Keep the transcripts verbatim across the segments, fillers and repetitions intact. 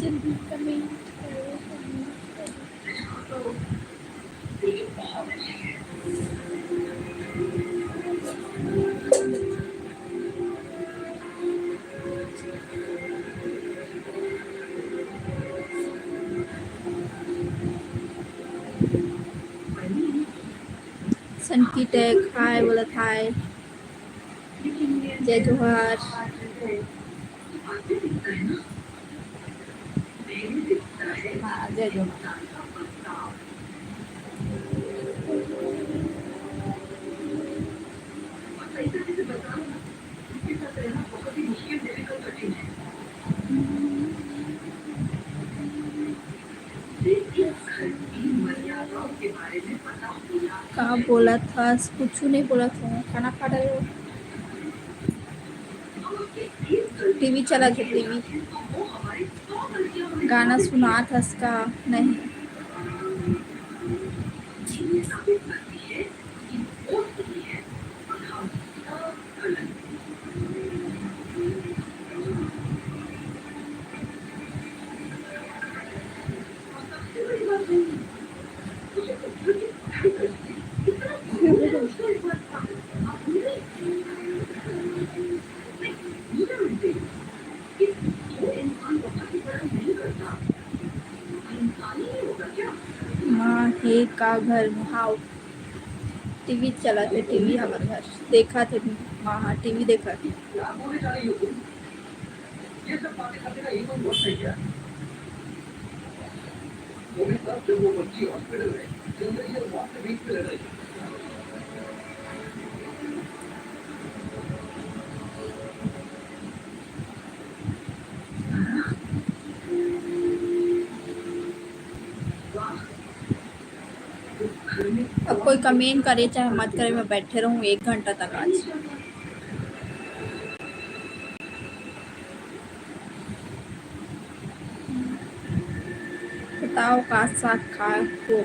जल्दी comment करो, comment करो। सनकी टेक हाय बोलत हाय। जय जोहार। हाँ, जय जोहार। का बोलत हस? कुछु नहीं बोलत हूँ। खाना खा रहे हो? टीवी चलत हे, टीवी। गाना सुनात हस का? नहीं। माँ हे का घर में? हाव, टीवी चलत हे, टीवी हमर घर देखत हे। माँ हा टीवी देखत हे। अब कोई comment करे चाहे मत करे, मैं बैठे रहूं एक घंटा तक आज। बताओ का साग खाए हो?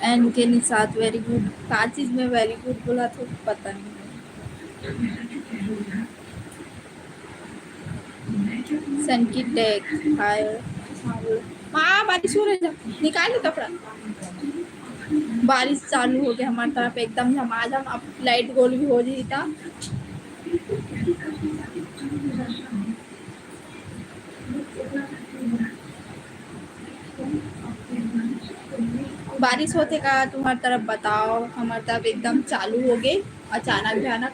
एन के निषाद very good। का चीज में very good बोला तो पता नहीं। सनकी टेक हाय। माँ, बारिश हो रही है, निकाल लो कपड़ा। बारिश चालू हो गया हमारे तरफ एकदम झमाझम। अब लाइट गोल भी हो रही था। बारिश होथे का तुम्हार तरफ? बताओ, हमर तरफ एकदम चालू हो गए अचानक भयानक।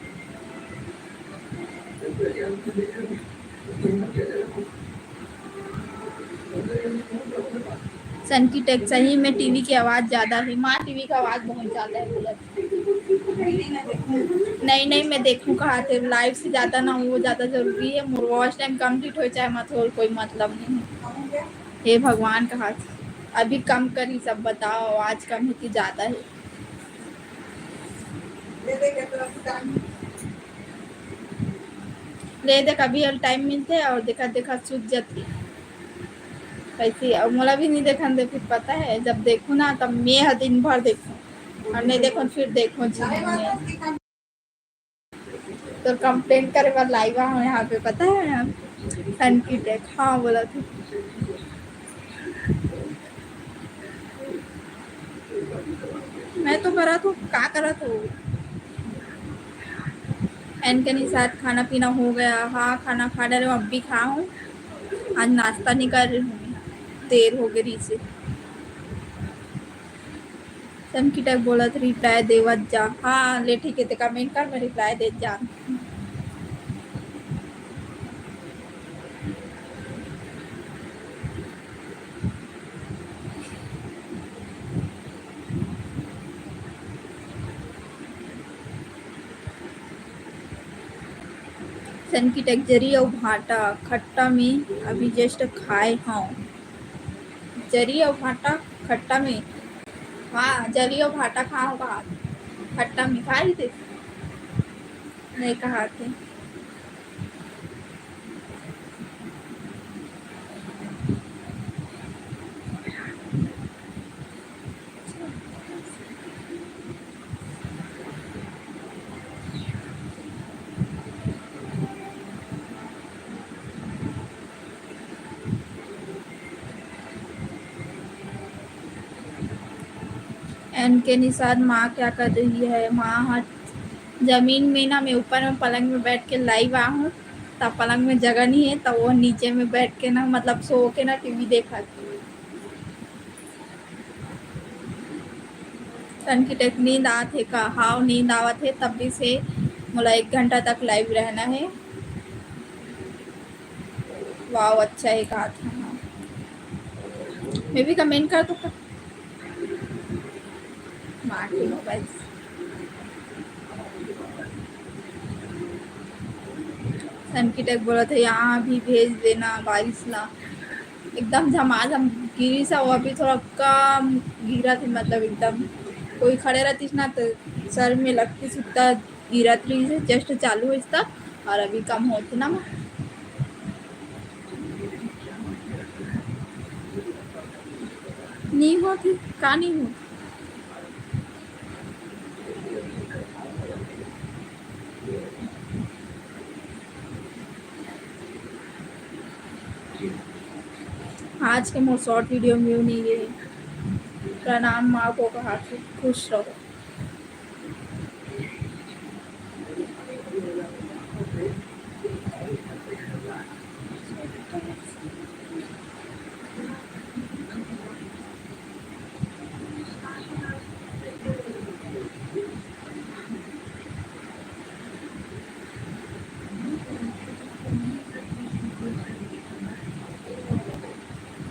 सनकी टेक, सही में टीवी की आवाज ज्यादा है। माँ, टीवी का आवाज बहुत ज्यादा है बोलत। नहीं, नहीं, मैं देखूँ कहा थे, लाइव से ज्यादा ना, वो ज्यादा जरूरी है। मोर वॉच टाइम कंप्लीट हो चाहे मत हो, कोई मतलब नहीं है। हे भगवान, कहा थे अभी कम करी, सब बताओ, आवाज कम है कि ज्यादा है? ले देख, अभी टाइम मिलते और देखा देखा सूत जाती। कैसी, अब मोला भी नहीं देखन दे, फिर पता है, जब देखू ना, तब मैं ह दिन भर देखू, और नहीं देखू, फिर देखू जी में। तो कंप्लेन करे बर लाइव आ हूँ यहाँ पे, पता है हम। सनकी टेक, हाँ, बोलत हे। मैं तो करत हूँ, का करत हूँ? एन के निसाथ खाना पीना हो गया? हाँ, खाना खा डारे हूँ, अब भी खाहूँ। आज नाश्ता नहीं करे हूँ, देर हो गई रहिसे। सनकी टेक बोलत, reply देवत जा। हाँ, ले ठीक है, ते comment कर, मैं reply देत जा। सनकी टेक, जरी अउ भांटा खट्टा में अभी just खाए हव। जरी अउ भांटा खट्टा में, हाँ, जरी अउ भांटा खाहूँ कहा, खट्टा में खा रही थे, नहीं कहा थे। एन के निसाथ माँ क्या कर रही है? माँ ह जमीन में ना, मैं ऊपर में पलंग में बैठ के live आ हूँ, तब पलंग में जगह नहीं है, तब वो नीचे में बैठ के ना, मतलब सो के ना टीवी देखत। सनकी टेक, नींद आत हे का? हाव, नींद आवत हे, तब भी से मोला एक घंटा तक live रहना है। वाओ, अच्छा है कहा था। हाँ, मैं भी comment कर दूँ का? माँ के mobile। सनकी टेक बोलत हे, यहाँ भी भेज देना बारिश ला। एकदम झमाझम गिरिस हे, वो अभी थोड़ा कम गिरत हे, मतलब एकदम कोई खड़े रहतिस ना तो सर में लगतिस उतना गिरत रहिस हे, just चालू होइस तब, और अभी कम होत हे ना। नहीं होत हे, का नहीं होत? आज के मोर short video view नहीं है। प्रणाम माँ को कहा कि खुश रहो।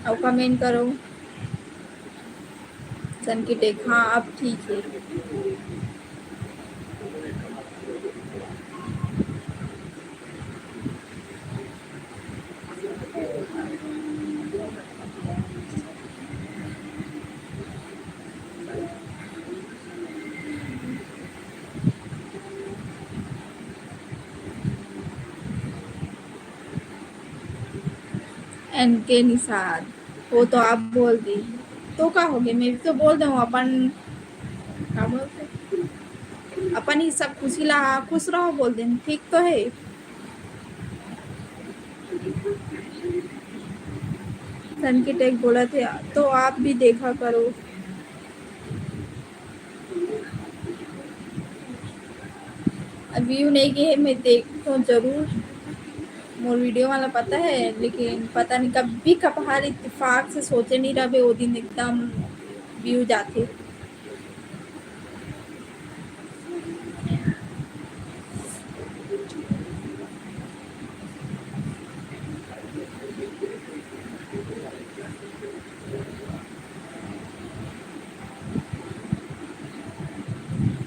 अउ comment करो। सनकी टेक, हाँ, अब ठीक है। एन के निषाद, वो तो आप बोल दी, तो का हो गया? मैं भी तो बोल दूँ अपन, का बोलते, अपन ही सब खुशी ला, खुश रहो बोल दें, ठीक तो है। सनकी टेक बोलत हे, तो आप भी देखा करो। अब view नहीं गए है, मैं देखता हूँ जरूर। मोर video वाला पता है, लेकिन पता नहीं कभी कभार इत्तेफाक से सोचे नहीं रहे, वो दिन एकदम view जाते।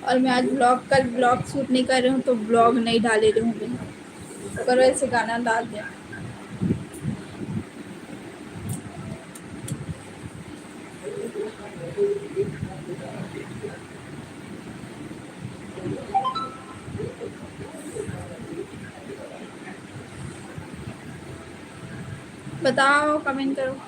और मैं आज vlog, कल vlog shoot नहीं कर रही हूँ, तो vlog नहीं डाले रही हूँ मैं। अगर वैसे गाना डाल दिया। बताओ, comment करो।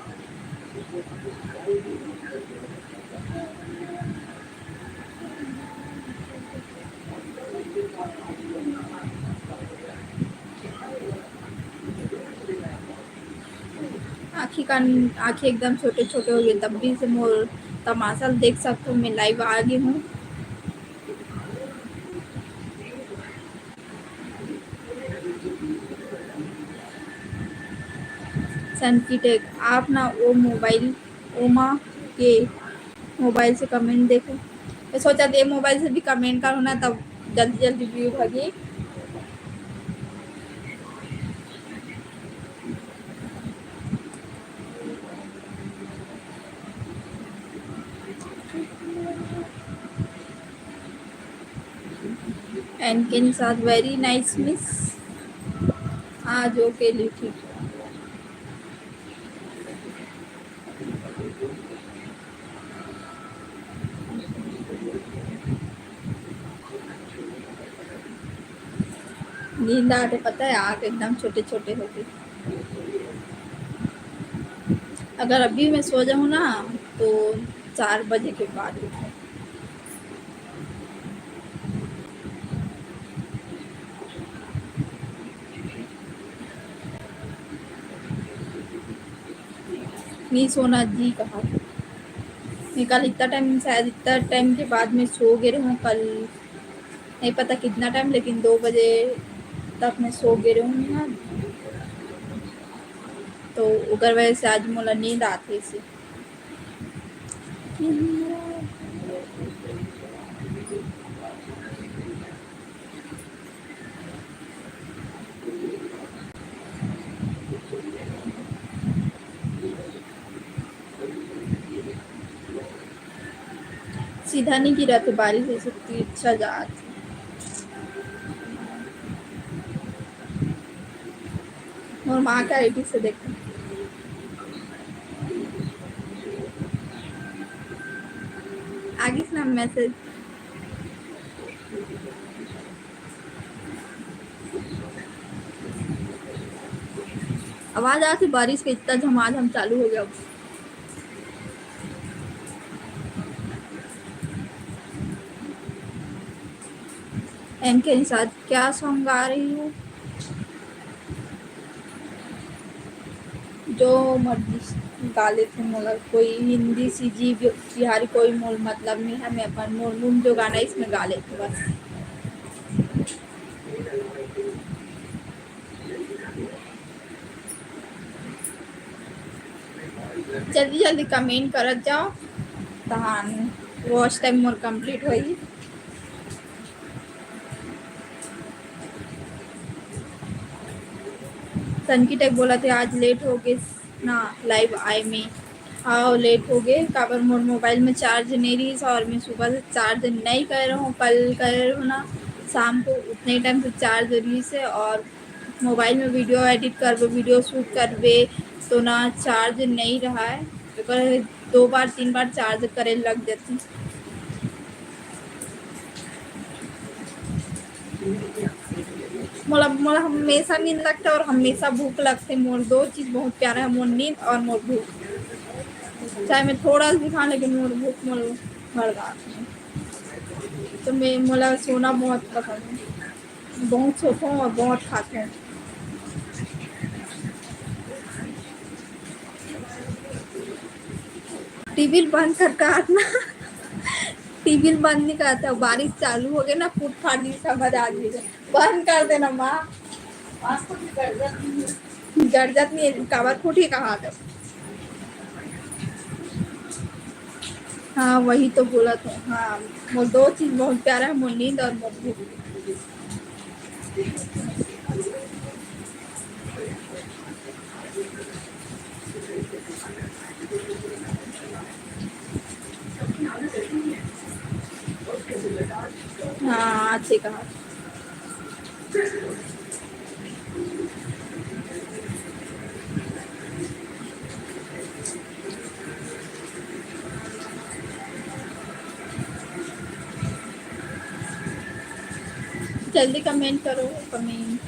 आँखी कान, आँखी एकदम छोटे-छोटे हो गए, तब भी से मोर तमाशा ल देख सकथो, मैं live आ गे हूँ। सनकी टेक, आप ना ओ मोबाइल, ओमा के मोबाइल से comment देखो। मैं सोचा दे मोबाइल से भी comment करो ना, तब जल्दी जल्दी view भागी। एन के निषाद, very nice miss। आज ओके लिखी। नींद आते पता है, आँख एकदम छोटे छोटे होते। अगर अभी मैं सो जाऊँ ना, तो चार बजे के बाद उठूँ। नहीं सोना जी कहा। मैं कल इतना टाइम, शायद इतना टाइम के बाद मैं सो गे रहूँ कल, नहीं पता कितना टाइम, लेकिन दो बजे तक मैं सो गे रहूँ ना, तो ओकर वजह से आज मोला नींद आथे से। सीधा नहीं गिरा तो बारिश ऐसे तिरछा जात। मोर माँ के आईडी से देखो। आगे से ना मैसेज। आवाज आती बारिश के, इतना झमाझम चालू हो गया। एम के निषाद, क्या सॉन्ग गा रही हो? जो मर्जी गा लेथे, मोला कोई हिंदी, सीजी, बिहारी, कोई मोल मतलब नहीं है। मैं अपन मोर मुंह जो गाना है, इसमें गा लेथे बस। जल्दी जल्दी कमेंट करत जाओ, तहान वॉच टाइम मोर कंप्लीट होई। सनकी टेक बोलथे, आज लेट हो गे ना लाइव आए में। हाँ, लेट हो गे, काबर मोर मोबाइल में चार्ज नहीं रहिस और मैं सुबह से चार्ज नहीं करे रहूँ। कल करे रहूँ ना शाम को, उतने टाइम से चार्ज रहिस हे और मोबाइल में वीडियो एडिट करबे, वीडियो शूट करबे, तो ना चार्ज नहीं रहा है, तो दो बार तीन बार चार्ज करे लग जाती। मोला, मोला हमेशा नींद लगता है और हमेशा भूख लगते। मोर दो चीज बहुत प्यारा है, मोर नींद और मोर भूख। चाहे मैं थोड़ा भी खा, लेकिन मोर भूख मोर भड़का। तो मैं, मोला सोना बहुत पसंद है, बहुत सोता हूँ और बहुत खाता हूँ। टीवी बंद कर, कर ना। टीवी बंद नहीं करता, बारिश चालू हो गया ना, फूट फाट जी समझ आ गई। बंद कर देना माँ। गरजत नहीं है, काबर फूटी कहा था। हाँ, वही तो बोला था। हाँ, वो दो चीज बहुत प्यारा है, मोर नींद और मोर भूख। हाँ, अच्छे कहा। जल्दी कमेंट करो, कमेंट।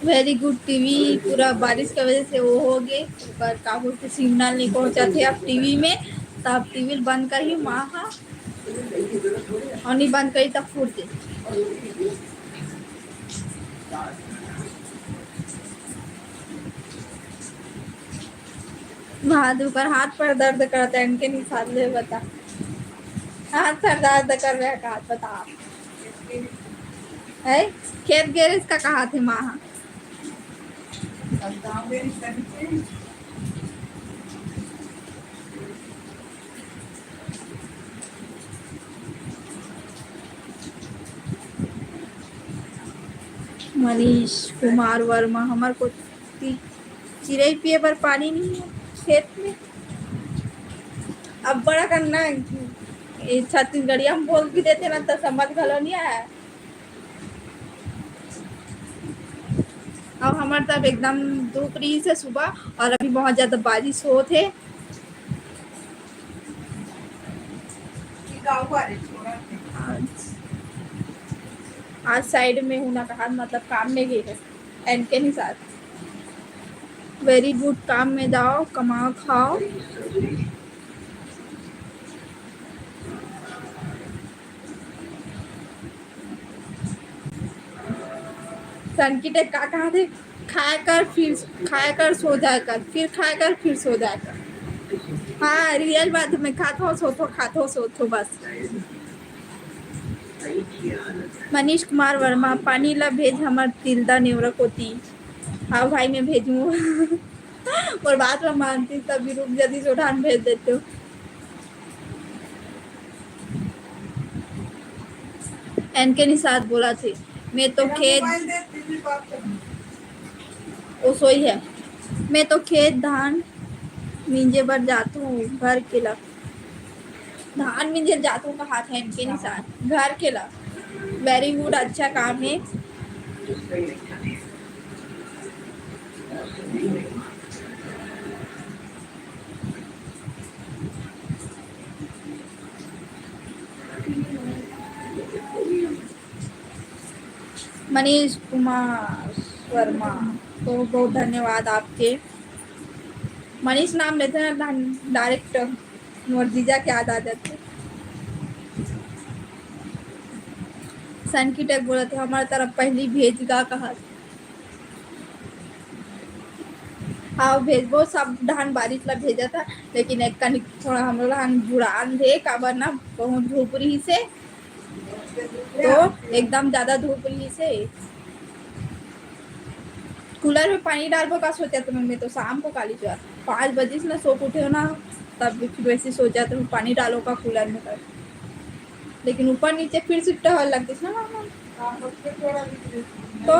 Very good। टीवी पूरा बारिश के वजह से वो हो गए, ओकर का बोलते, सिग्नल नहीं पहुंचा थे अब टीवी में, तो अब टीवी बंद कर ही माँ हा, और नहीं बंद करी तब फूट दे। वहाँ ओकर हाथ पर दर्द करता है, इनके निशान ले बता, हाथ पर दर्द कर रहे का, बता। है, खेत गैरेज का कहा थे माँ? मनीष कुमार वर्मा, हमर कोती चिरई पिए बर पानी नहीं है खेत में। अब बड़ा करना है कि ये छत्तीसगढ़िया में बोल भी देते ना, तो समझ घलो नहीं आया। अब हमारे तरफ एकदम धूप रही से सुबह, और अभी बहुत ज्यादा बारिश होत है। आज, आज साइड में हूँ ना कहा, मतलब काम में गई है। एनके नहीं साथ। Very good, काम में जाओ, कमाओ, खाओ। सनकी टेक का कहा थे, खाया कर, फिर खाया कर, सो जाया कर, फिर खाया कर, फिर सो जाया कर। हाँ, रियल बात है, मैं खात हो, सोत हो, खात हो, सोत हो, बस। मनीष कुमार वर्मा, पानी ला भेज हमर तिल्दा नेवरा कोती। हाँ भाई, मैं भेजूँ। मोर बात ला मानती तभी रुक जाती, सोठान भेज देते हो। एनके निषाद बोला थे, मैं तो खेत, वो सोई है, मैं तो खेत धान मिंजे बर जात हूँ, घर के ला। धान मिंजे जात हूँ कहा था एनके निषाद, घर के ला। Very good, अच्छा काम है। मनीष कुमार वर्मा, बहुत बहुत धन्यवाद आपके। मनीष नाम लेते हैं ना, डायरेक्ट मोर जीजा के याद आ जाते। सनकी टेक बोला थे, हमारे तरफ पहली भेज गा कहा। हाँ, भेजबो, सब धान बारिश ला भेजा था, लेकिन एक कनिक थोड़ा हमरो ला जुड़ान दे, काबर ना बहुत धूप रही से, तो एकदम ज्यादा धूप रही से। कूलर में पानी डालबो का सोचा था मैं, तो शाम को काली जो पाँच बजे से ना सो के उठे हो ना, तब फिर वैसे सोचा था मैं, पानी डालो का कूलर में कर, लेकिन ऊपर नीचे फिर से टहल लगती ना मामा। तो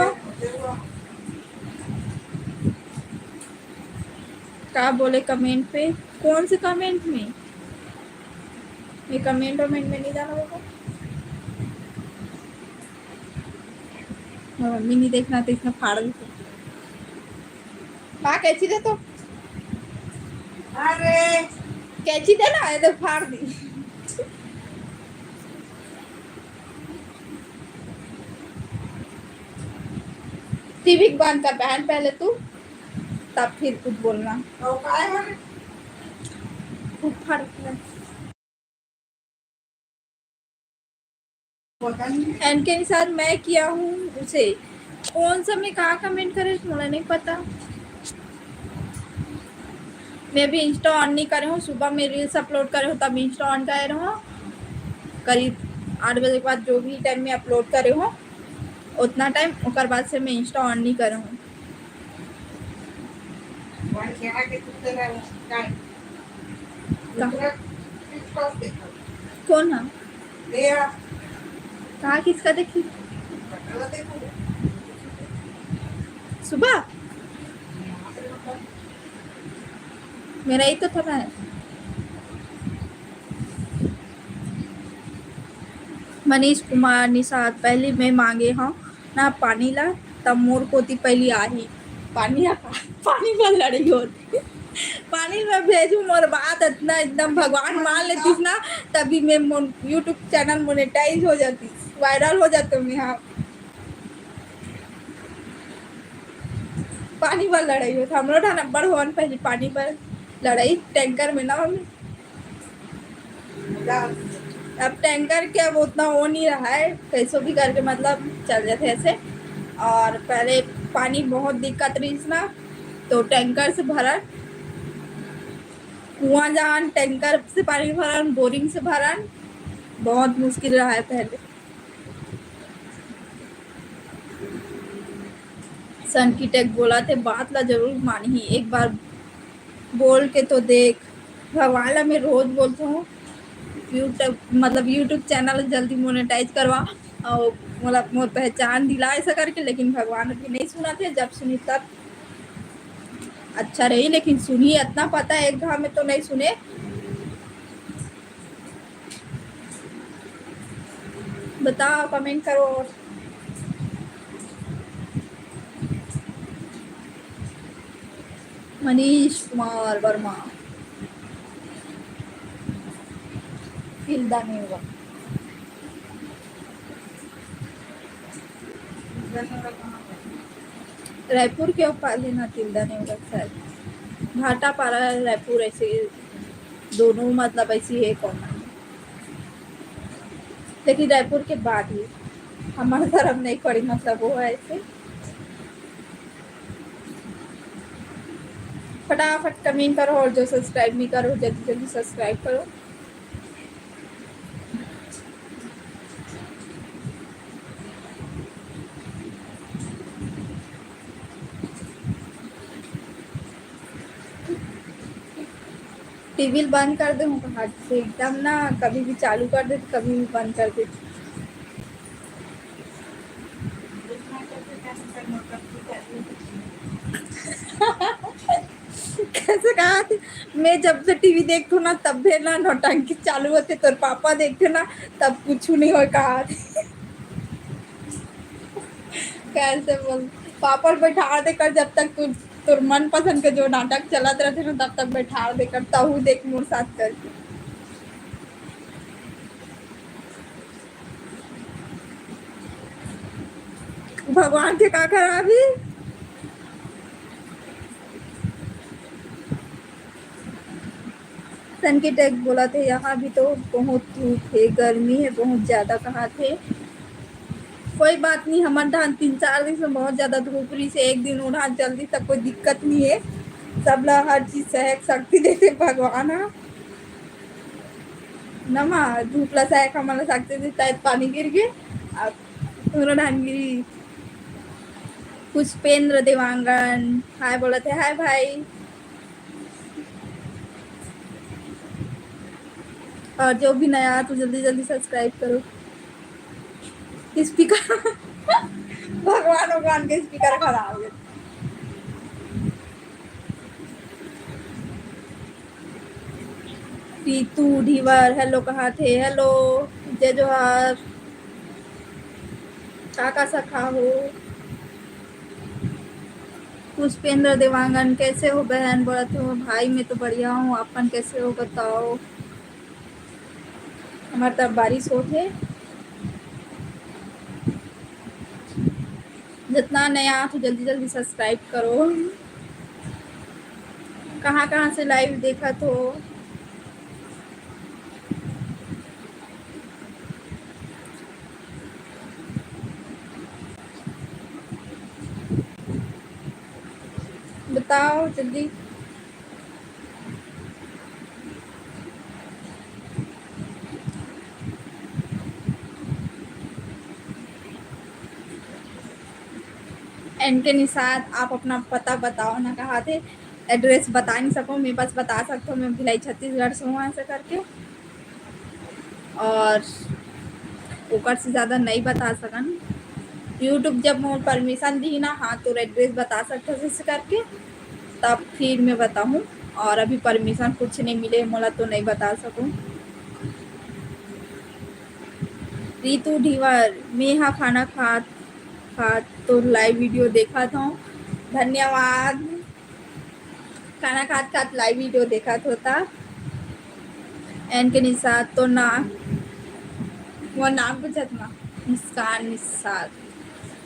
का बोले कमेंट पे, कौन से कमेंट में? ये कमेंट वमेंट में नहीं जाना होगा। हाँ, मम्मी नहीं देखना तो इसमें फाड़ देते। माँ कैंची दे तो। अरे। कैंची दे ना, ये तो फाड़ दी। टीवी बंद कर बहन पहले तू, तब फिर कुछ बोलना। तो काय है? खूब फाड़ दिया। एनके निषाद, मैं किया हूँ उसे। कौन सा मैं कहाँ कमेंट करे, मुझे नहीं पता। मैं भी इंस्टा ऑन नहीं करे हूँ। सुबह मैं रील्स अपलोड करे हूँ, तब इंस्टा ऑन करे हूँ। करीब आठ बजे के बाद जो भी टाइम में अपलोड करे हूँ, उतना टाइम, ओकर बाद से मैं इंस्टा ऑन नहीं करे हूँ। कहाँ? कौन है? कहाँ, किसका देखी? सुबह? मेरा ही तो था ना। मनीष कुमार निषाद, पहली मैं मांगे हूँ ना पानी ला, तब मोर कोती पहली आही। पानी ला, पानी बर लड़ई होत। पानी में भेजू मोर बात इतना एकदम भगवान मान लेतिस ना, तभी मैं मोर YouTube चैनल मोनेटाइज हो जातिस। viral हो जाते हो यहाँ। पानी बर लड़ाई होत हे, हमरो ठान अब्बड़ होवन पहली पानी बर लड़ाई, टैंकर में ना हम। अब टैंकर के अब उतना वो नहीं रहा है, कैसो भी करके मतलब चल जाते ऐसे। और पहले पानी बहुत दिक्कत रहिस ना, तो टैंकर से भरन, कुआं जान, टैंकर से पानी भरन, बोरिंग से भरन, बहुत मुश्किल रहा है पहले। सनकी टेक बोलत हे, बात ला जरूर मानही, एक बार बोल के तो देख। भगवान ला मैं रोज बोलत हूँ, YouTube, मतलब YouTube चैनल जल्दी मोनेटाइज करवा और मोला मोर पहचान दिला ऐसा करके, लेकिन भगवान अभी नहीं सुनत हे, जब सुनही तब अच्छा रही, लेकिन सुनही इतना पता है, एक घाव में तो नहीं सुने। बताओ, comment करो। मनीष कुमार वर्मा, तिल्दा नहीं होगा। रायपुर के ऊपर है ना, तिल्दा नहीं होगा शायद। भाटापारा, रायपुर, ऐसे दोनों, मतलब, ऐसी है कौन, लेकिन रायपुर के बाद ही हमारा धर्म नहीं पड़ी, मतलब, वो है ऐसे। फटाफट comment करो और जो subscribe नहीं करो, जल्दी जल्दी subscribe करो। टीवी बंद कर दे हूँ, हाथ से एकदम ना, कभी भी चालू कर दे, कभी भी बंद कर दे। कैसे कहा थी? मैं जब से टीवी देखथों ना, तब भी ना नौटंकी चालू होथे, तोर पापा देखथे ना, तब कुछ नहीं हो कहा थी। कैसे बोल, पापा बैठा दे कर, जब तक तू, तोर मनपसंद के जो नाटक चलत रहथे ना, तब तक बैठा दे कर, तहू देख मोर साथ करके। भगवान के का खराबी? सनकी टेक बोलत हे, यहाँ भी तो बहुत धूप हे, गर्मी हे बहुत ज्यादा, कहाथे। कोई बात नहीं, हमर धान तीन चार दिन से बहुत ज्यादा धूप रहिस हे, एक दिन उड़ान चल दिस, कोई दिक्कत नहीं हे। सबला हर चीज सहक शक्ति देथे भगवान ह। नमा धूप ला सहक हमन ला शक्ति देथे, शायद पानी गिर गे, अब पूरा धान गिरी। पुष्पेंद्र देवांगन हाय बोलत हे, हाय भाई। और जो भी नया तो जल्दी जल्दी subscribe करो। Speaker भगवान भगवान के speaker खराब हो गया। प्रीतू ढीवर hello कहाथे, hello, जय जोहार। का का सखा हो? पुष्पेंद्र देवांगन, कैसे हो बहन? बोलत हो भाई, मैं तो बढ़िया हूँ, अपन कैसे हो बताओ? हमर तरफ बारिश होत हे। जितना नया आत हो, जल्दी जल्दी subscribe करो। कहाँ कहाँ से live देखत हो? बताओ जल्दी। एन के निषाद, आप अपना पता बताओ ना, कहाथे? Address बता नहीं सकूँ मैं, बस बता सकता हूँ मैं भिलाई छत्तीसगढ़ से हूँ ऐसे करके। और ओकर से ज्यादा नहीं बता सकन। YouTube जब मोर permission दी ना, हाँ, तो address बता सकता हूँ ऐसे करके, तब फिर मैं बताऊँ। और अभी permission कुछ नहीं मिले मोला, तो नहीं बता सकूँ। रितु ढीवर, मैं हा खाना खात खात तो live video देखत हूँ। धन्यवाद। खाना खात खात live video देखत होता। एन के निषाद तो ना, वो नाम पूछत ना। मुस्कान निषाद।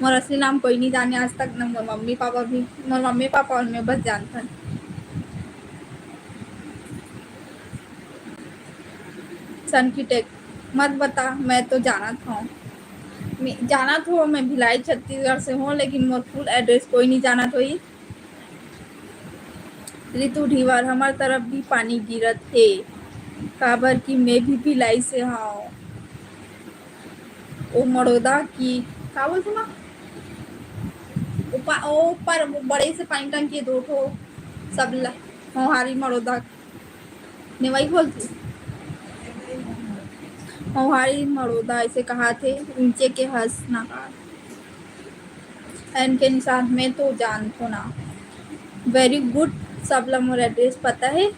मोर असली नाम कोई नहीं जाने आज तक, ना मोर मम्मी पापा भी। मोर मम्मी पापा और मैं बस जानथन। सनकी टेक, मत बता, मैं तो जानत हूँ। मैं जानत हूँ, मैं भिलाई छत्तीसगढ़ से हूँ, लेकिन मोर full address कोई नहीं जानत होही। रितु ढीवर, हमर तरफ भी पानी गिरत हे, काबर कि मैं भी भिलाई से हूँ। ओ मड़ोदा की, का बोलथे ना? ऊपर, ओ ऊपर वो बड़े से पानी टंकी हे, दो ठो, सब ल-, मोहारी मड़ोदा, नेवई बोलथे। मोहारी मड़ोदा ऐसे कहाथे, नीचे के हस नकार। एन के निषाद, मैं तो जानथों ना। Very good, सब ला मोर address पता हे।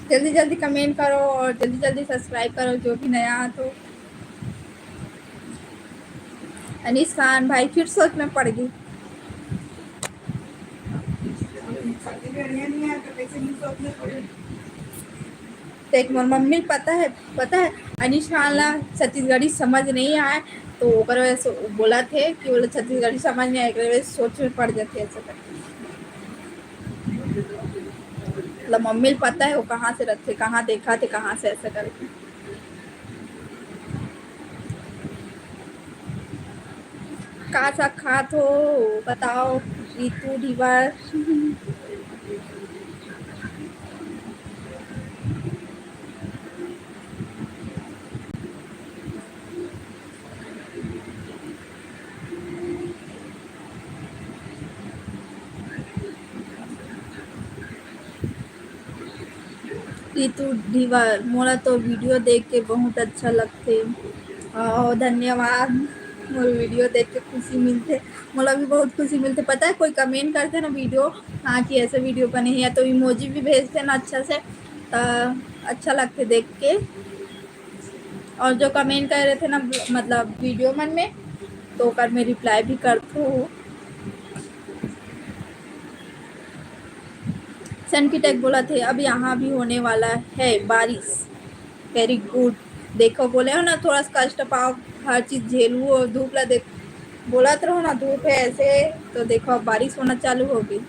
जल्दी जल्दी comment करो और जल्दी जल्दी subscribe करो, जो भी नया आ तो। अनीस खान भाई फिर सोच में पड़ गई। देख, मोर मम्मी ल पता है, पता है, अनीस खान ला छत्तीसगढ़ी समझ नहीं आए, तो ओकर वजह से बोलत हे कि बोले छत्तीसगढ़ी समझ नहीं आए, एकरे वजह से सोच में पड़ जाथे ऐसे करके। मतलब मम्मी ल पता है वो कहाँ से रखथे, कहाँ देखा थे, कहाँ से ऐसा करके। का साग खात हो, बताओ, रितु ढीवर। रितु ढीवर, मोला तो video देख के बहुत अच्छा लगथे। ओ, धन्यवाद। मोर video देख के खुशी मिलथे, मोला भी बहुत खुशी मिलथे। पता है, कोई comment करथे ना video, हाँ, कि ऐसे video बने हे, या तो emoji भी भेजथे ना अच्छा से, त अच्छा लगथे देख के। और जो comment करे रहिथे ना, मतलब video मन में, तो ओकर में reply भी करथों। सनकी टेक बोलत हे, अब यहाँ भी होने वाला है बारिश। Very good। देखो, बोले हो ना, थोड़ा सा कष्ट पाओ, हर चीज झेलू और धूप ला देख, बोलत रहो ना, धूप है ऐसे, तो देखो, अब बारिश होना चालू होगी।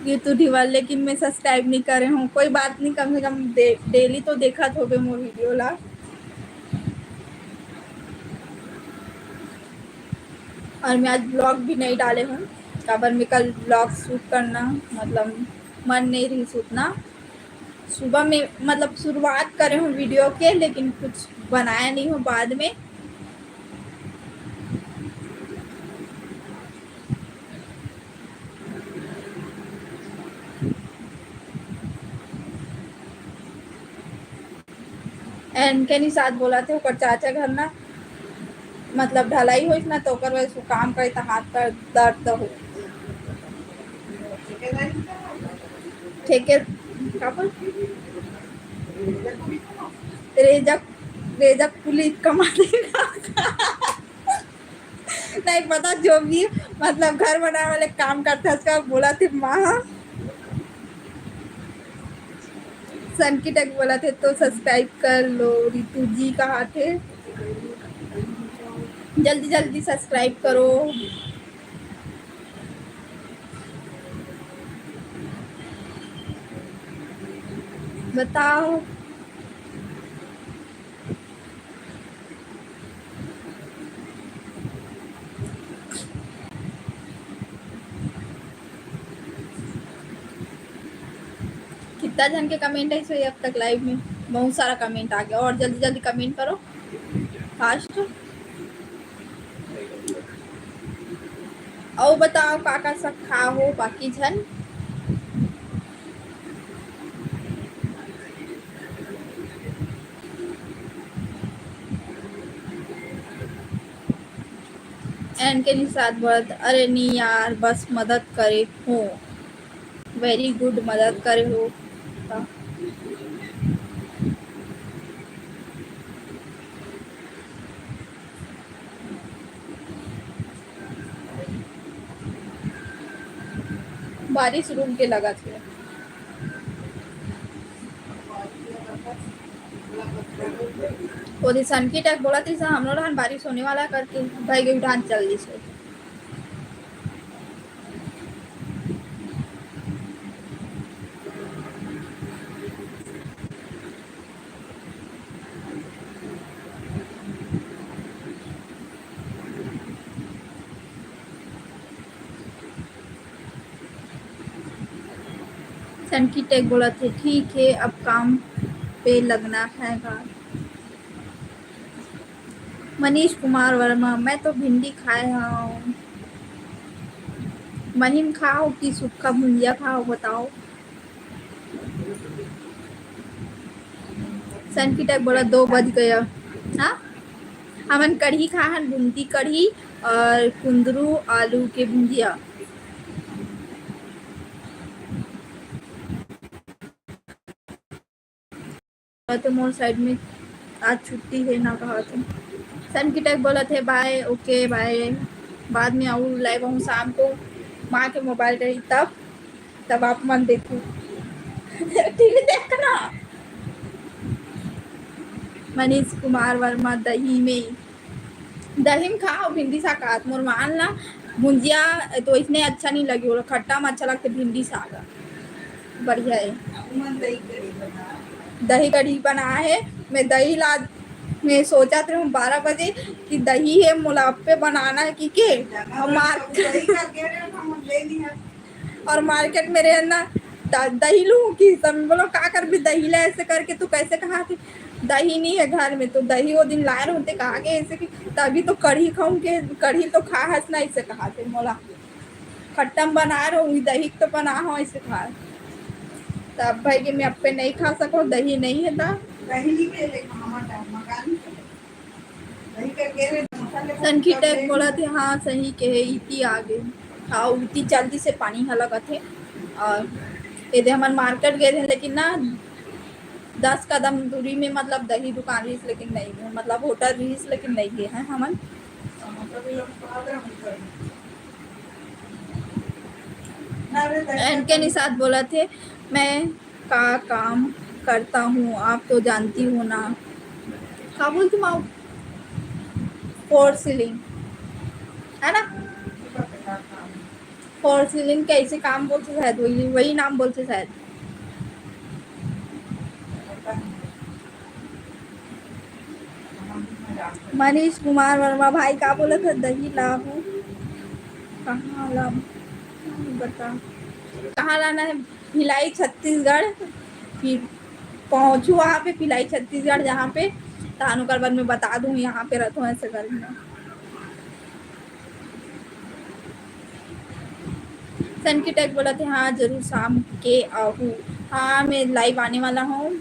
रितु ढीवर, लेकिन मैं subscribe नहीं करे हूँ। कोई बात नहीं, कम से कम दे-, daily तो देखत होबे मोर video ला। और मैं आज vlog भी नहीं डाले हूँ, काबर मैं कल vlog shoot करना, मतलब, मन नहीं रही उतना। सुबह में, मतलब, शुरुआत करे हूँ video के, लेकिन कुछ बनाया नहीं हूँ बाद में। एन के निषाद बोलथे, ओकर चाचा घर ना, मतलब, ढलाई होइस ना, तो ओकर वजह से काम करे, त हाथ पैर दर्द हो। ठेके, का बोल? रेजा, रेजा कुली कमा देगा। नहीं पता, जो भी, मतलब, घर बनाए वाले काम करथे, उसका बोलथे माँ। सनकी टेक बोलथे, तो subscribe कर लो, रितु जी कहाथे। जल्दी जल्दी subscribe करो। बताओ। कितना झन के comment आइस होही अब तक live में? बहुत सारा comment आ गया, और जल्दी जल्दी comment करो fast। अउ बताओ, का का साग खाहो बाकी झन? एन के निषाद बोलत, अरे नी यार, बस मदद करे हो। Very good, मदद करे हो। बारिश रुक के लगत हे। ओदे सनकी टाइप बोलत रहिस, "हमरो डहन बारिश होने वाला" करके, भाई के उठान चल दिस। सनकी टाइप बोलत हे, "ठीक है, अब काम पे लगना है गा।" मनीष कुमार वर्मा, "मैं तो भिंडी खाए हव।" महिम खाओ कि सुक्खा भुंजिया खाओ, बताओ। सनकी टाइप बोला, "दो बज गया।" हाँ, हमन कढ़ी खाहन, बूंदी कढ़ी और कुंदरू आलू के भुंजिया। तो मोर साइड में आज छुट्टी है ना कहा तो। सनकी टाइप बोलत हे, "बाय, ओके, बाय, बाद में आऊ लाइव आहूँ शाम को, माँ के मोबाइल रही तब, तब आप मन देखू।" टीवी देखना। मनीष कुमार वर्मा, "दही में, दही में खाओ भिंडी साग।" आज मोर मान ला भुंजिया तो इसने अच्छा नहीं लगे, ओला खट्टा में अच्छा लगते भिंडी साग। बढ़िया है। दही कढ़ी बनाए हे। मैं दही ला, मैं सोचत रहूँ बारह बजे कि दही है, मोला अप्पे बनाना है कि के। और मार-, और मार्केट में रहे ना, द-, दही लूँ कि सब बोलो, "का करबे दही ला ऐसे करके, तू कैसे कहा थी दही नहीं है घर में?" तो दही वो दिन लाए रहते, कहा के ऐसे कि तभी तो कढ़ी खाऊं के, कढ़ी तो खा हस ना, ऐसे कहा थे मोला। खट्टा में बना रहो, दही तो बना हो ऐसे खा। तब भाई कि मैं अप्पे नहीं खा सको, दही नहीं है ता। दही नहीं है, लेकिन हमारा मकान सनकी टाइप बोलत हे, "हाँ, सही कहे, इति आ गे।" हाँ, इति जल्दी से पानी ह लगत हे। और एदे हमन मार्केट गए थे, लेकिन ना, दस कदम दूरी में, मतलब, दही दुकान रहिस, लेकिन नहीं है, मतलब, होटल रहिस, लेकिन नहीं है, है हमन। एनके निषाद बोलत हे, मैं का काम करता हूँ, आप तो जानती हो ना। का बोलती माँ? फॉर सीलिंग, है ना? फॉर सीलिंग कैसे काम बोलते शायद, वही, वही नाम बोलते शायद। मनीष कुमार वर्मा भाई का बोला था, "दही लाहू कहाँ ला, बता, कहाँ लाना है?" भिलाई छत्तीसगढ़, फिर पहुँचू वहाँ पे भिलाई छत्तीसगढ़, जहाँ पे तहान ओकर बाद में बता दूँ, यहाँ पे रहता हूँ ऐसे करके। सनकी टाइप बोलत हे, "हाँ, जरूर शाम के आहू।" हाँ, मैं लाइव आने वाला हूँ।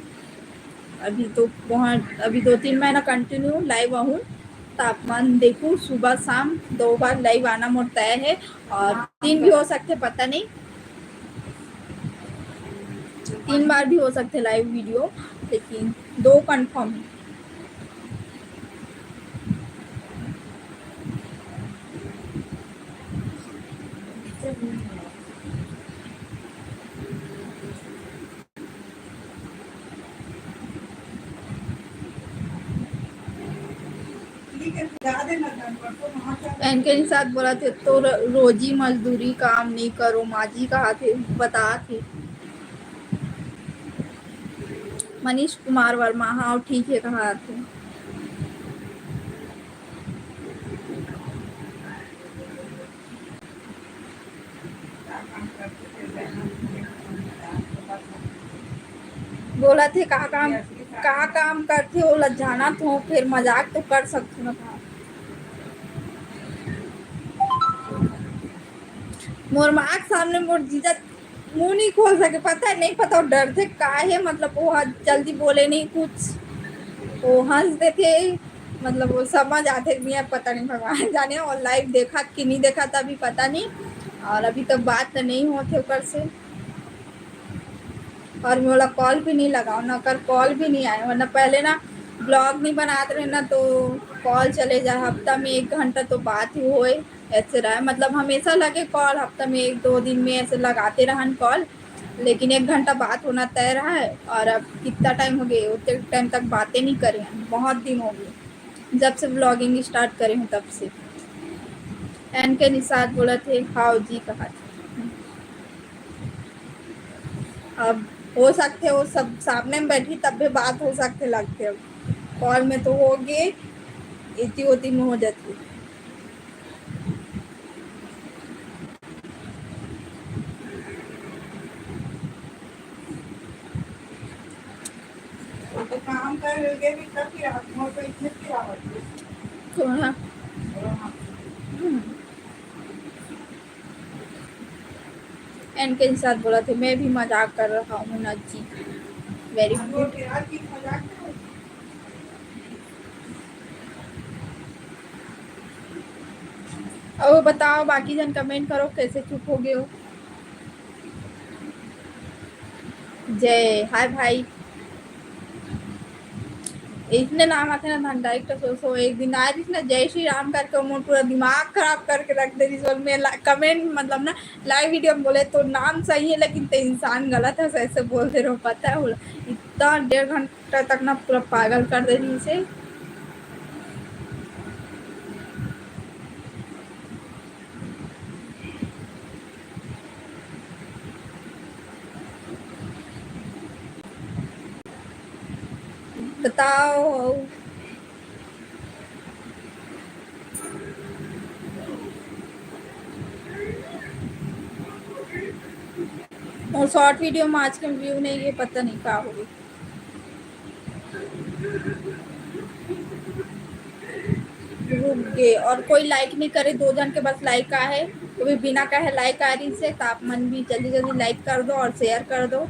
अभी तो बहुत, अभी दो तीन महीना कंटिन्यू लाइव आहू। तापमान देखू, सुबह शाम दो बार लाइव आना मोर तय है, और तीन भी हो सकते, पता नहीं, तीन बार भी हो सकते लाइव वीडियो, लेकिन दो कंफर्म है। एनके निषाद बोलत हे, "तो र-, रोजी मजदूरी काम नहीं करो, माँ जी कहा थे, बता थे।" मनीष कुमार वर्मा, "हाँ, ठीक है, कहा थे।" बोलत हे, "का काम, का काम करथे, ओला जानत हो, फिर मजाक तो कर सकथो ना का?" मोर माँ के सामने मोर जीजा मुँह नहीं खोल सके, पता है, नहीं पता, वो डरथे का है, मतलब, वो ह-, जल्दी बोले नहीं कुछ, वो हंस देथे, मतलब, वो समझ आथे कि नहीं, पता नहीं, भगवान जाने। और लाइव देखा कि नहीं देखा, तभी पता नहीं। और अभी तो बात तो नहीं होथे ओकर से, और मोला कॉल भी नहीं लगाओ ना, कर कॉल भी नहीं आए, वरना पहले ना ब्लॉग नहीं बनात रहे ना, तो कॉल चले जाए, हफ्ता में एक घंटा तो बात ही होए, ऐसे रहे, मतलब, हमेशा लगे कॉल, हफ्ता में एक दो दिन में ऐसे लगाते रहन कॉल। लेकिन एक घंटा बात होना तय रहा है, और अब कितना टाइम हो गया, उतने टाइम तक बातें नहीं करे हैं, बहुत दिन हो गए जब से व्लॉगिंग स्टार्ट करे हूँ तब से। एन के निषाद बोलत हे, "हाव जी," कहा थे। अब हो सकथे वो सब सामने में बैठी तब भी बात हो सकथे लगथे, अब कॉल में तो हो गए, इतनी होती में हो जाती। तो काम कर रहे भी तब की रात में तो इतने की रात में। तो हाँ। हम्म। एन के साथ बोला थे, "मैं भी मजाक कर रहा हूँ ना जी।" वेरी गुड। और बताओ, बाकी जन कमेंट करो, कैसे चुप हो गए हो? जय, हाय भाई। इसने नाम आते ना, धान डायरेक्ट सो सो एक दिन आ रही ना, "जय श्री राम" करके, वो पूरा दिमाग खराब करके रख दे रही। और मैं ला-, कमेंट, मतलब ना, लाइव वीडियो में बोले तो नाम सही है, लेकिन ते इंसान गलत है, ऐसे बोल दे रहे हो, पता है? इतना डेढ़ घंटा तक ना पूरा पागल कर दे रही इसे। बताओ। और शॉर्ट वीडियो में आज के व्यू नहीं, ये पता नहीं क्या हो गई। रुक गए और कोई लाइक नहीं करे, दो जन के बस लाइक आए है, वो भी बिना कहे लाइक आ रही से। तो आप मन भी जल्दी जल्दी लाइक कर दो और शेयर कर दो।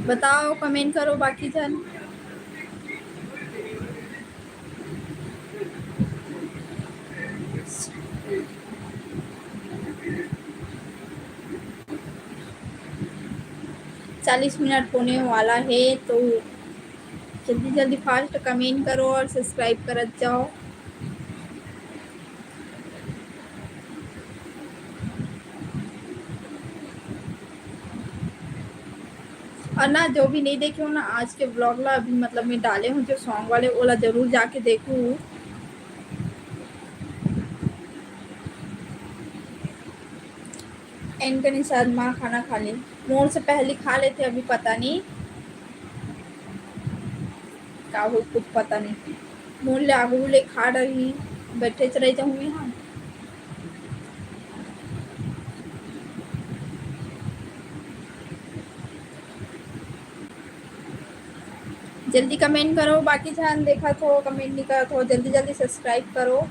बताओ, कमेंट करो बाकी जन। चालीस मिनट होने वाला है, तो जल्दी जल्दी फास्ट कमेंट करो और सब्सक्राइब करत जाओ। और ना, जो भी नहीं देखे हो ना आज के व्लॉग ला, अभी मतलब मैं डाले हूँ जो सॉन्ग वाले, ओला जरूर जाके देखू। एन के निषाद माँ खाना खा ली, मोर से पहले खा लेते, अभी पता नहीं का हो, कुछ पता नहीं। मोर ले आगू ले खा डरही, बैठे च रह जाहूँ मैं। हाँ, जल्दी कमेंट करो, बाकी झन देखत हो, कमेंट नहीं करत हो, जल्दी जल्दी सब्सक्राइब करो।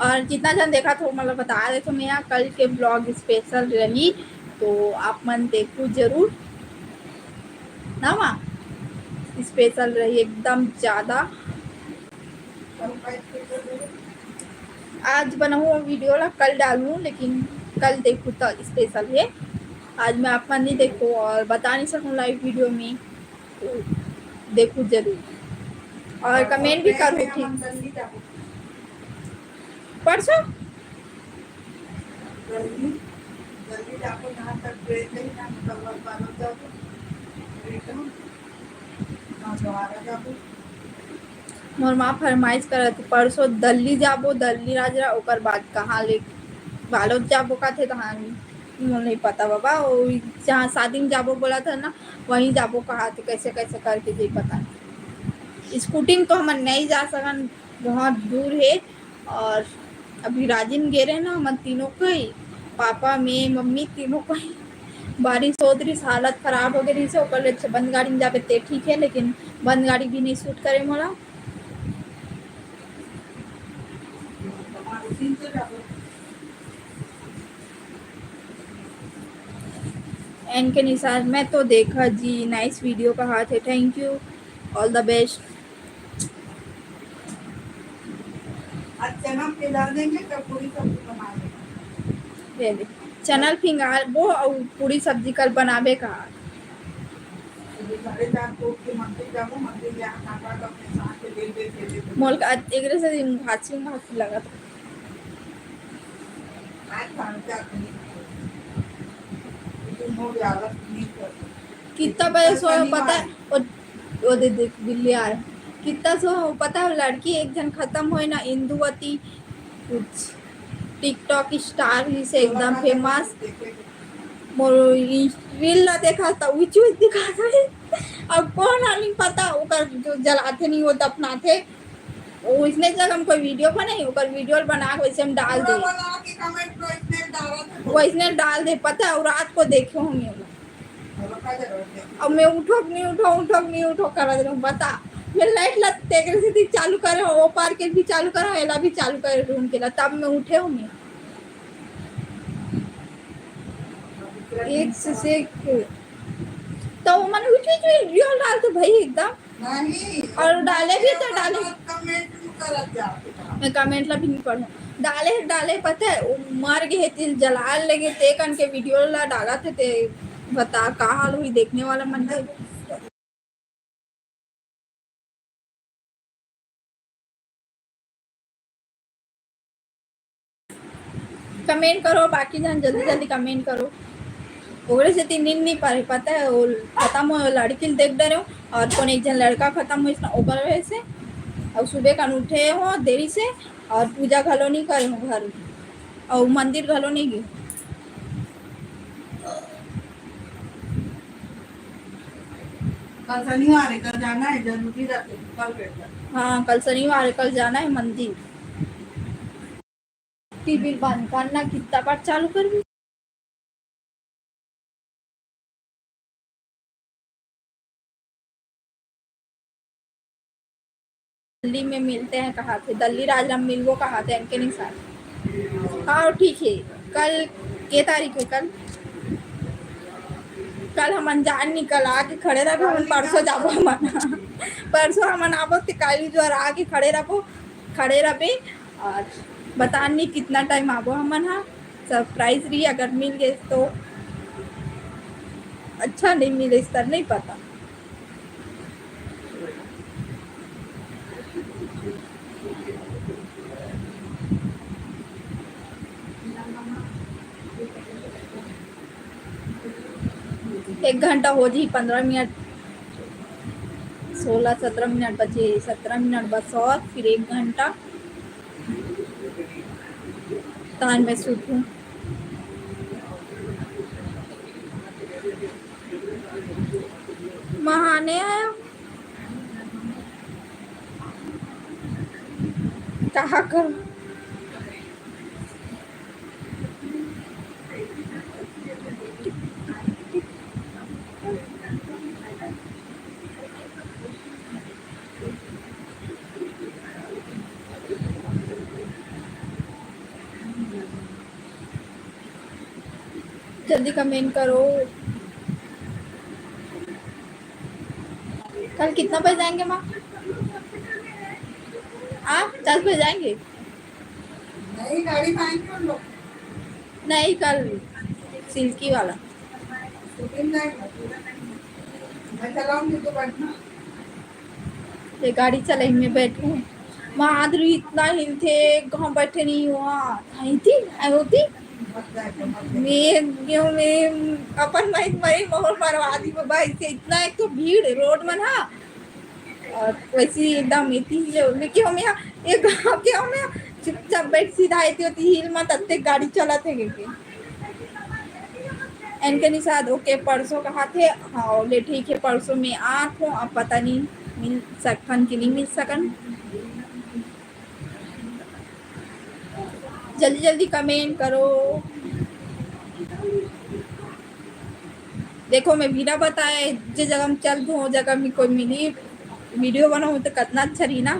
और जितना जन देखत हो, मतलब बता देथों मैं, कल के व्लॉग स्पेशल रही, तो आप मन देखू जरूर ना, माँ स्पेशल रही एकदम ज्यादा। आज बनाऊँ वीडियो ला, कल डालूँ, लेकिन कल देखू तो स्पेशल है। आज मैं आप मन नहीं देखू और बता नहीं सकूँ लाइव वीडियो में, तो देखू जरूर और कमेंट भी करू, ठीक। परसों जल्दी, जल्दी जाको, जहाँ तक ट्रेन नहीं ना, मतलब, बालोद जाओ, एकदम, हाँ, दोबारा जाओ। मोर माँ फरमाइश करत, "परसों दिल्ली जाबो, दिल्ली राजरा, ओकर बाद कहाँ ले बालोद जाबो," कहते, तो हाँ, मोर नहीं पता बाबा, वो जहाँ शादी में जाबो बोला था ना, वहीं जाबो कहा थे, कैसे कैसे करके जे पता नहीं। स्कूटी में तो हमन नहीं जा सकन, बहुत दूर है। और अभी राजिम गे रहे ना, हमन तीनों कहीं, पापा, मैं, मम्मी, तीनों कहीं बारिश होत रहिस, हालत खराब हो गई रहिस, ओकर ले अच्छा बंद गाड़ी में जाबे ते ठीक है, लेकिन बंद गाड़ी भी नहीं सूट करे मोला। एन के निषाद, मैं तो देखा जी, नाइस वीडियो कहा थे, thank you, all the best। आज चना फैला देंगे, तब पूरी सब्जी बना देंगे। ये दे, चना ल फिंगारबो अउ पूरी सब्जी कल बनाबे का। अभी साढ़े चार को उठ के मंदिर जाबो, मंदिर ले आके आटा का अपने साथ के दे दे, दे दे। मोल का एकरे से घासी घासी लगत। आज खाना चाहते हैं। तुम हो गया, आलस नहीं करते। कितना बजे सोए पता है? वो, वो दे देख, बिल्ली आ रहा है। कितना सोए पता है? लड़की एक जन खत्म होए ना, इंदुवती, कुछ TikTok star ही से एकदम famous। मोर reel ला देखा त उचुच दिखा था। अब कौन आदमी पता, ओकर जो जलाथे नहीं, वो दफनाथे, वो इसने जगह हम कोई video बनाई, ओकर video बना के वैसे हम डाल दे। पूरा बना के comment को इसने डाला था। वो इसने डाल दे, पता है, और रात को देखे होंगे। अब मैं उठो कि नहीं उठो, उठो कि नहीं उठो, करा दे, बता। मैं light ला तेकरे से भी चालू करे हो, वो पार के भी चालू करे हो, एला भी चालू करे रूम के ला, तब मैं उठे होंगे। एक से, से एक। तो मन उठ, उठ, उठ, reel डाल तो भाई एकदम। नहीं, और डाले भी तो डाले। Comment में करत जा। मैं comment ला भी नहीं पढ़ूं। डाले, डाले पता है, वो मर गए, तिल जला लेगे, ते कन के video ला डाला थे, ते बता का हाल हुई देखने वाला मन के। Comment करो, बाकी जन जल्दी जल्दी comment करो। ओकरे से तीन दिन नहीं पारे, पता है, वो खत्म हो, लड़की ल देख डरे हो, और कौन एक जन लड़का खत्म हो इसना, ओकर वजह से। और सुबह कन उठे हो देरी से, और पूजा घलो नहीं करे हो घर, और मंदिर घलो नहीं गए। कल शनिवार है, कल जाना है, जरूरी रहते हैं, कल बैठना। हाँ, कल शनिवार है, कल जाना है मंदिर। टीवी बंद करना, कितना बार चालू करबी? दिल्ली में मिलते हैं कहा थे, दिल्ली राज ला मिलबो कहा थे, इनके नहीं साथ। हाँ, ठीक है, कल के तारीख है? कल, कल हमन जान निकल आके खड़े रहबो, हमन परसों जाबो हमन। परसों हमन आबो, ते काली जुआर आके खड़े रहबो, खड़े रहबे, और बता नहीं कितना time आबो हमन हा। Surprise रही, अगर मिल गए तो अच्छा, नहीं मिले तो नहीं पता। एक घंटा हो जी, पंद्रह मिनट, सोलह सत्रह मिनट बचे, सत्रह मिनट बस और फिर एक घंटा। तान मैं सूतूं। महाने आया। कहा करूं? जल्दी comment करो। कल कितना बजे जाएंगे माँ? आप दस बजे जाएंगे? नई गाड़ी में आएंगे हम लोग। नहीं, कल सिल्की वाला। स्कूटी में जाएंगे। मैं चलाऊंगी तो बैठना। ये गाड़ी चलाई में बैठू। माधुरी इतना हिलथे, कहाँ बैठे नहीं हुआ। आई थी, आई होती। मैं, क्यों मैं अपन माइक मारी मोहर मरवा दी बाबा, इसे इतना एक तो भीड़ रोड में ना, और वैसे ही एकदम इतनी हिले, मैं क्यों मैं, ये गाँव क्यों मैं चुपचाप बैठ सीधा आती होती हिल मत, अत्ते गाड़ी चलाते गए। एनके निषाद, OK, परसों कहा थे, हाँ, ले ठीक है, परसों में आत हूँ, अब पता नहीं मिल सकन कि नहीं मिल सकन। जल्दी जल्दी comment करो। देखो, मैं बिना बताए जे जगह में चल दूँ, वो जगह में कोई मिली, video बनाऊँ तो कितना अच्छा रही ना।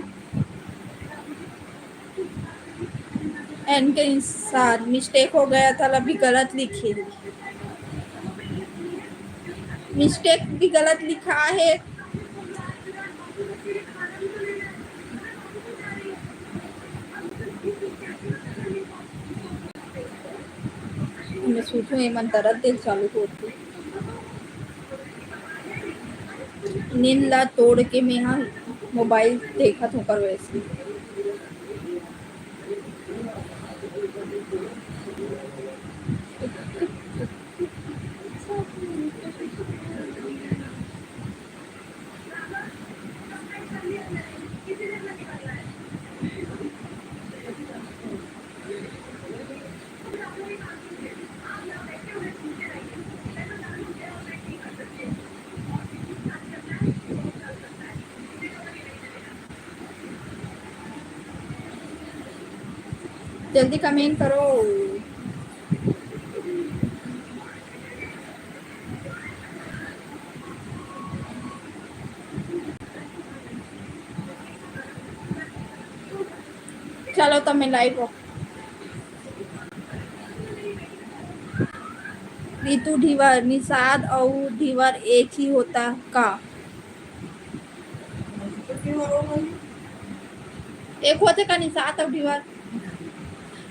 एनके साथ mistake हो गया था, अभी गलत लिखे। Mistake भी गलत लिखा है। मैं सुतहूँ, एमन दरद दे ल चालू होथे। नींद ला तोड़ के मेहा मोबाइल देखत हूँ, कर वैसे। जल्दी comment करो। चलो, तो मैं live हो। रितु ढीवर, निषाद अउ ढीवर एक ही होता का? एक होथे का निषाद अउ ढीवर?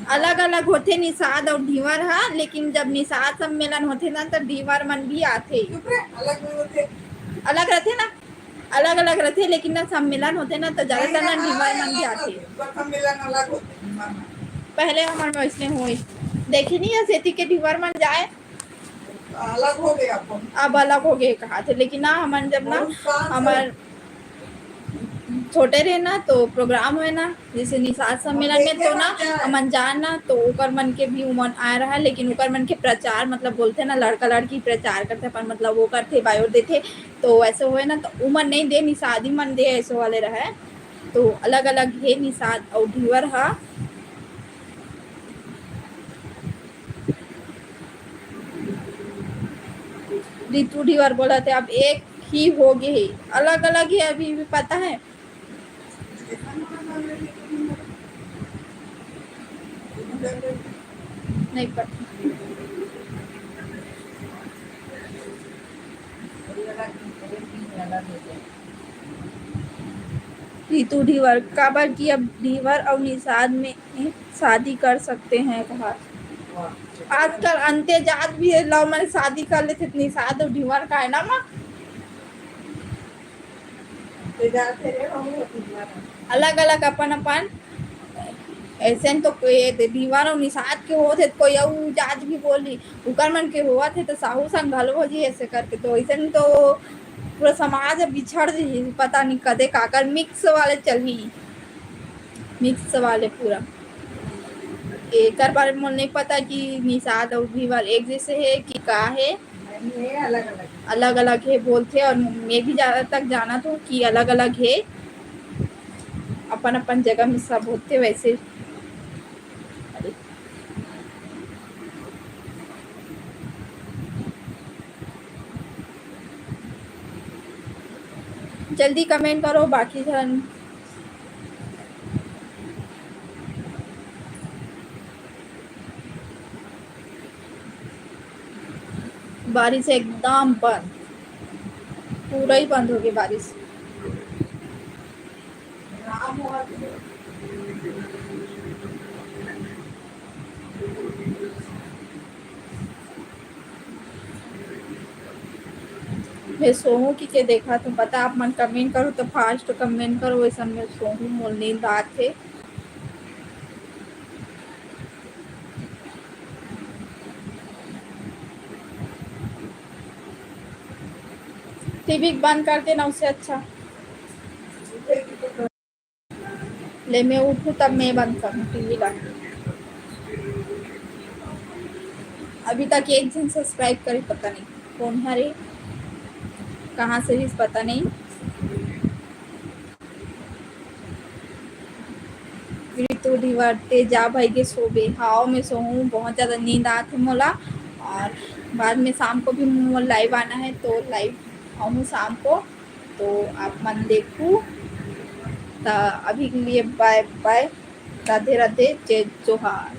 अलग-अलग होथे निषाद अउ ढीवर ह, लेकिन जब निषाद सम्मेलन होथे ना, त ढीवर मन भी आथे। चुप रे, अलग नहीं होथे। अलग रथे ना, अलग-अलग रथे, लेकिन ना सम्मेलन होथे ना, त ज्यादातर ना ढीवर मन भी आथे। पर सम्मेलन अलग होथे, ढीवर मन। पहले हमर में वैसने होइस, देखे नहीं, सेती के ढीवर मन जाए। अलग हो गए अपन। अब अलग हो गए कहाथे, लेकिन ना हमन जब ना बहुत साल से हमर छोटे रहे ना, तो program होय ना, जैसे निषाद सम्मेलन में, तो ना हमन जान ना, तो ओकर मन के भी उमन आए रहा, लेकिन ओकर मन के प्रचार, मतलब बोलथे ना, लड़का लड़की प्रचार करथे अपन, मतलब वो करथे, bio देथे, तो ऐसे होय ना, तो उमन नहीं दे, निषादी मन दे, ऐसे वाले रहे। तो अलग अलग हे निषाद अउ ढीवर हा। रितु ढीवर बोलथे, अब एक ही हो गए हे, अलग अलग हे, अभी भी पता है? नहीं पता। रितु ढीवर, काबर कि अब ढीवर अउ निषाद में शादी कर सकते हैं कहा। आजकल अंते जात भी हे, लव मन शादी कर लेथे, निषाद अउ ढीवर का है ना माँ? अलग अलग अपन अपन। ऐसे तो कोई ढीवर अउ निषाद के होत हे, कोई अउ जात भी बोली, उकर मन के होवत हे तो साहू संग घलो हो जी ऐसे करके, तो ऐसे तो पूरा समाज बिछड़ जी, पता नहीं कदे काकर mix वाले चलही। Mix वाले पूरा। एकर बारे में मोला नहीं पता कि निषाद अउ ढीवर एक जैसे हे कि का हे। नहीं, अलग-अलग। अलग-अलग हे बोलथे, और मैं भी जहाँ तक जानत हूँ कि अलग-अलग हे, अपन-अपन जगह में सब होथे वैसे। जल्दी comment करो, बाकी झन। बारिश एकदम बंद, पूरा ही बंद हो गया बारिश। मैं सोहूं कि के देखा तो पता, आप मन comment करो तो fast comment करो, वैसा मैं सोहूं, मोर नींद आत हे। टीवी बंद कर देना, उससे अच्छा। ले, मैं उठूं तब मैं बंद करूं टीवी ला। अभी तक एक झन subscribe करे, पता नहीं कौन हरे, कहाँ से ही पता नहीं। रितु ढीवर, ते जा भाई के सोबे। हाव, मैं सोहूं, बहुत ज्यादा नींद आत हे मोला, और बाद में शाम को भी मोर live आना है, तो live आऊँ शाम को। तो आप मन देखू। त अभी के लिए bye bye, राधे राधे, जय जोहार।